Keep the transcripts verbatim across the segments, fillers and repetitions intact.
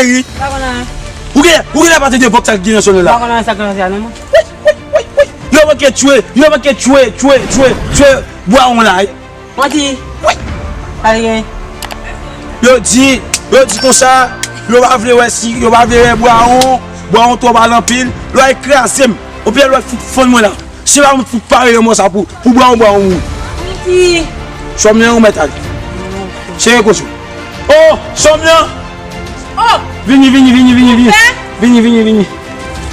Wi. Pa konn anyen. Ou gen, ou gen pa tande vòt sa k gen nan zòn nan la. Pa konn anyen sa k nan zòn nan, non. Wi, wi, wi, wi. Yo manke tchwe, yo manke tchwe, tchwe, tchwe, tchwe bwawon la. Manti. Wi. Sa l gen? Yo di, yo di konsa, yo pa vle wè si, yo pa vle wè bwawon, bwawon twò pale anpil, lè w kraze m. Oubyen lè w fout fann mwen la. Se pa mwen fout pare yon mò sa pou, pou bwawon, bwawon mouri. Manti. Sòm nan ou mèt ale. Sere kozo. Oh, sòm nan. Oh. Vini, vini, vini, vini, vini. Pè? Vini, vini, vini.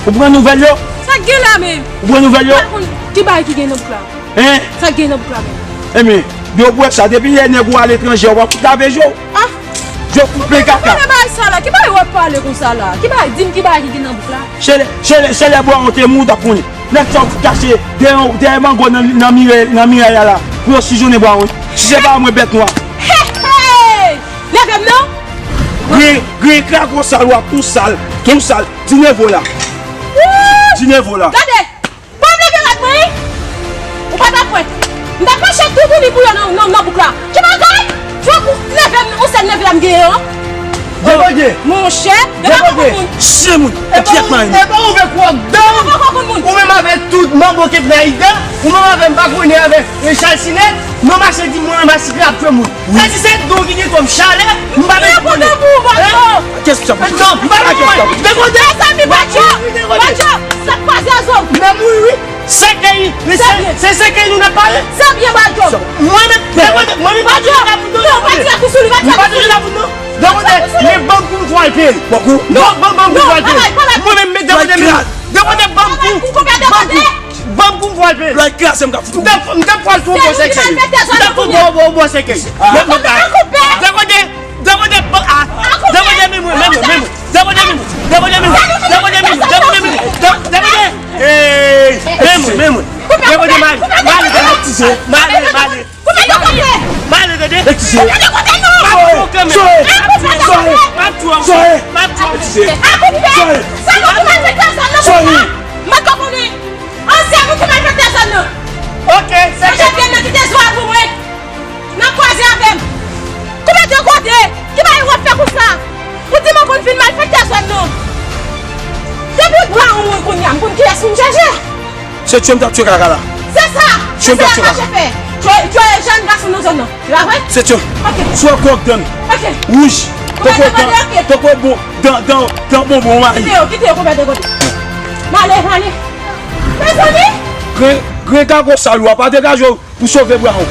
Ou pran nouvèl yo? Sa k gen la menm? Ou pran nouvèl yo? Pa konn ki bagay ki gen nan bouk la. Hein? Sa k gen nan bouk la menm? Enben, yo bwè sa. Depi lè nèg ou aletranje, w ap fout lave je w. Ah. Je w koupe kaka. Ki bagay sa la? Ki bagay w ap pale konsa la? Ki bagay? Di m ki bagay ki gen nan bouk la? Se lè, se lè, se lè bwawon te mouri, w t ap konnen. Nèg sa yo fout kache dèyè, dèyè mango nan, nan miray, nan miray la la. Pou yo sizonnen bwawon. Si se pa mwen, bèt nwa. Hey, hey! Leve m non! Gren, gren krago sal, w ap tou sal, tou sal. Di nevo la. Wouy! Di nevo la. Gade! Bon, m leve rad mwen, wi. Ou pa t ap wè. M t ap mache tou pou li pou yo nan, nan, nan bouk la. Ki bagay? Fòk ou leve m, ou sèl neve a m genyen an. Debòde. Monchè, yo pa poko moun. Chè moun. E pa ou, e pa ou vle kwòk dan. Yo pa poko moun. Ou menm avè tout manbo k ap nan Ayiti, ou menm avè m pa konnen avè Chalsinèt, nou mache di mwen masikre ap tchwe moun. Wi. Sa di se don ki gen kòm chalè, m pa bezwen konnen. Hein? Kès sa? Non, m pa bezwen konnen. Debòde. Mezanmi, Badjo. Badjo, sa k pase a zòt? M ap mouri, wi. Sèkèy, se, se sèkèy nou n ap pale. Se byen, Badjo. Mwen menm, Debòde, mwen menm pa tire lapoud non. Non, pa tire kou sou li, pa tire kou sou li. M pa tire lapoud non. Debòde, men ban m kou m frape l. Bon kou. Non, ban m, ban m kou m frape l. Mwen menm, men Debòde, men Debòde, ban m kou. Ban m kou. Ban m kou m frape l. Lwa kraze m ka fout. M t ap, m t ap pral fè yon bò sèkèy. M t ap fè yon bò, bò, bò sèkèy. Debòde, Debòde, ban, ah, Debòde, men mwen, men mwen, men mwen. Debòde, men mwen, Debòde, men mwen, Debòde, men mwen, Debòde, men mwen, Debòde. Hey, men mwen, men mwen. Debòde, m ale, m ale, m ale, m ale. Koupe tèt kote! M ale, tande. Koupe tèt kote, non! M ap tchwe w kanmenm. M ap tchwe w. M ap tchwe w. M ap tchwe w. Koupe! Sa nou koupe tèt sa, non, koupe! M ap konnen. Ansyen moun ki malfektè zòn nan. Ok, se... Manje grenn nan kite zwa pou mwen. N ap kwaze avè m. Koupe tèt kote! Ki bagay w ap fè konsa? Ou di m ou konn vin malfektè zòn nan. Depi w pran yon moun kounye a, m konn kiyès pou m chèche. Se tchwe m t ap tchwe kaka la. Se sa! Se sa y ap mache fè. Tchwe, tchwe jèn gason nan zòn nan. Se pa vre? Se tchwe. Ok. Swa kwòk dan. Ok. Wouj. Poko dan, poko bon, dan, dan, dan bonbon mayi. Kite yo, kite yo, konpè de kote. M ale, m ale. Mezanmi! Gren, gren gago sal ou a, pa degaje w pou sove bwa w.